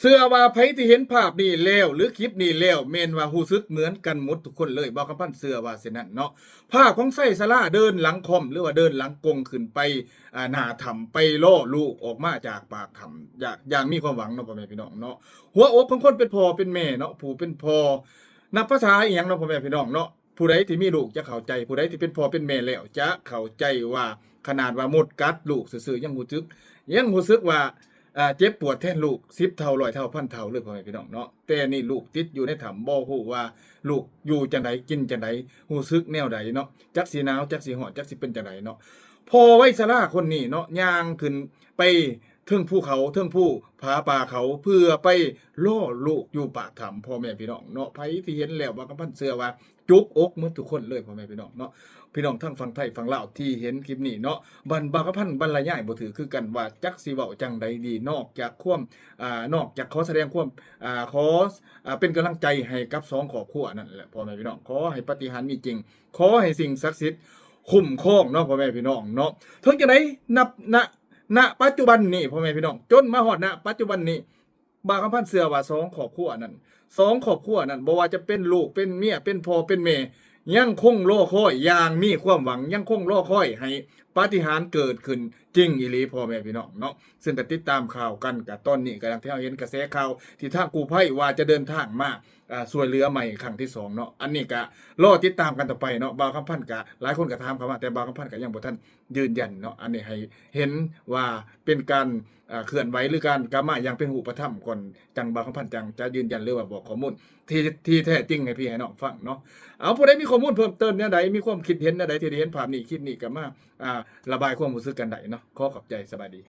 ເຊື່ອວ່າໃຜທີ່ເຫັນພາບນີ້ແລ້ວ ຫຼື ຄລິບນີ້ແລ້ວ ແມ່ນວ່າຮູ້ສຶກເໝືອນກັນໝົດທຸກຄົນເລີຍ. ບ່າວຄຳພັນເຊື່ອວ່າເຊັ່ນນັ້ນເນາະ. ພາບຂອງໄຊສາລາເດີນຫຼັງຄອມ ຫຼືວ່າເດີນຫຼັງກົງຂຶ້ນໄປ ອາ ໜ້າຖ້ຳ ໄປລໍລູກອອກມາຈາກປາກຖ້ຳ ຢ່າງ ຢ່າງມີຄວາມຫວັງເນາະ ພໍ່ແມ່ພີ່ນ້ອງເນາະ. ຫົວອົກຂອງຄົນເປັນພໍ່ເປັນແມ່ເນາະ ຜູ້ເປັນພໍ່ ນັບພາສາອີ່ຫຍັງເນາະ ພໍ່ແມ່ພີ່ນ້ອງເນາະ. ຜູ້ໃດທີ່ມີລູກຈະເຂົ້າໃຈ ຜູ້ໃດທີ່ເປັນພໍ່ເປັນແມ່ແລ້ວຈະເຂົ້າໃຈວ່າ ຂະໜາດວ່າມົດກັດລູກຊື່ໆ ຍັງຮູ້ສຶກ ຍັງຮູ້ສຶກວ່າ ເຈັບປວດແທນລູກສິບເທົ່າ ຮ້ອຍເທົ່າ ພັນເທົ່າເລີຍ ພໍ່ແມ່ພີ່ນ້ອງເນາະ. ແຕ່ນີ້ລູກຕິດຢູ່ໃນຖ້ຳ ບໍ່ຮູ້ວ່າລູກຢູ່ຈັ່ງໃດ ກິນຈັ່ງໃດ ຮູ້ສຶກແນວໃດເນາະ ຈັກຊິໜາວ ຈັກຊິຮ້ອນ ຈັກຊິເປັນຈັ່ງໃດເນາະ. ພໍ່ໄວຊະລາຄົນນີ້ເນາະ ຍ່າງຂຶ້ນໄປເທິງພູເຂົາ ເທິງພູຜາປ່າເຂົາ ເພື່ອໄປລໍລູກຢູ່ປາກຖ້ຳ ພໍ່ແມ່ພີ່ນ້ອງເນາະ. ໃຜທີ່ເຫັນແລ້ວ ບ່າວຄຳພັນເຊື່ອວ່າ ຈຸກອົກໝົດທຸກຄົນເລີຍ ພໍ່ແມ່ພີ່ນ້ອງເນາະ. ພີ່ນ້ອງທັງຝັ່ງໄທຝັ່ງລາວທີ່ເຫັນຄລິບນີ້ເນາະ ບັນ ບ່າວຄຳພັນບັນລະຍາຍບໍ່ຖືກຄືກັນວ່າຈັກຊິເວົ້າຈັ່ງໃດດີ ນອກຈາກຄວາມ ອາ ນອກຈາກຂໍສະແດງຄວາມ ອາ ຂໍ ອາ ເປັນກຳລັງໃຈໃຫ້ກັບສອງຄອບຄົວນັ້ນແຫຼະ ພໍ່ແມ່ພີ່ນ້ອງ. ຂໍໃຫ້ປາຕິຫານມີຈິງ ຂໍໃຫ້ສິ່ງສັກສິດຄຸ້ມຄອງເນາະ ພໍ່ແມ່ພີ່ນ້ອງເນາະ. ເຖິງຈັ່ງໃດ ນັບ ນະ ນະປັດຈຸບັນນີ້ ພໍ່ແມ່ພີ່ນ້ອງ ຈົນມາຮອດນະປັດຈຸບັນນີ້ ບ່າວຄຳພັນເຊື່ອວ່າສອງຄອບຄົວນັ້ນ ສອງຄອບຄົວນັ້ນ ບໍ່ວ່າຈະເປັນລູກເປັນເມຍ ເປັນພໍ່ເປັນແມ່ ຍັງຄົງລໍຄອຍຢ່າງມີຄວາມຫວັງ ຍັງຄົງລໍຄອຍໃຫ້ປາຕິຫານເກີດຂຶ້ນຈິງອີ່ຫຼີ ພໍ່ແມ່ພີ່ນ້ອງເນາະ. ເຊິ່ງກໍຕິດຕາມຂ່າວກັນ ກໍຕອນນີ້ກໍຢ່າງທີ່ເຮົາເຫັນກະແສຂ່າວທີ່ທາງກູ້ໄພວ່າຈະເດີນທາງມາ ອາ ຊ່ວຍເຫຼືອໃໝ່ຄັ້ງທີສອງເນາະ. ອັນນີ້ກະລໍຕິດຕາມກັນຕໍ່ໄປເນາະ. ບ່າວຄຳພັນກະ ຫຼາຍຄົນກະຖາມເຂົ້າມາ ແຕ່ບ່າວຄຳພັນກະຍັງບໍ່ທັນຢືນຢັນເນາະ. ອັນນີ້ໃຫ້ເຫັນວ່າເປັນການ ເຄື່ອນໄຫວ ຫຼື ການກະມາຢ່າງເປັນຮູບປະທຳກ່ອນ ຈັ່ງບ່າວຄຳພັນຈັ່ງຈະຢືນຢັນ ຫຼືວ່າບອກຂໍ້ມູນທີ່ ທີ່ແທ້ຈິງໃຫ້ພີ່ໃຫ້ນ້ອງຟັງເນາະ. ເອົາ ຜູ້ໃດມີຂໍ້ມູນເພີ່ມເຕີມແນວໃດ ມີຄວາມຄິດເຫັນແນວໃດທີ່ໄດ້ເຫັນພາບນີ້ ຄລິບນີ້ ກໍມາ ອາ ລະບາຍຄວາມຮູ້ສຶກກັນໄດ້ເນາະ. ຂໍຂອບໃຈ ສະບາຍດີ.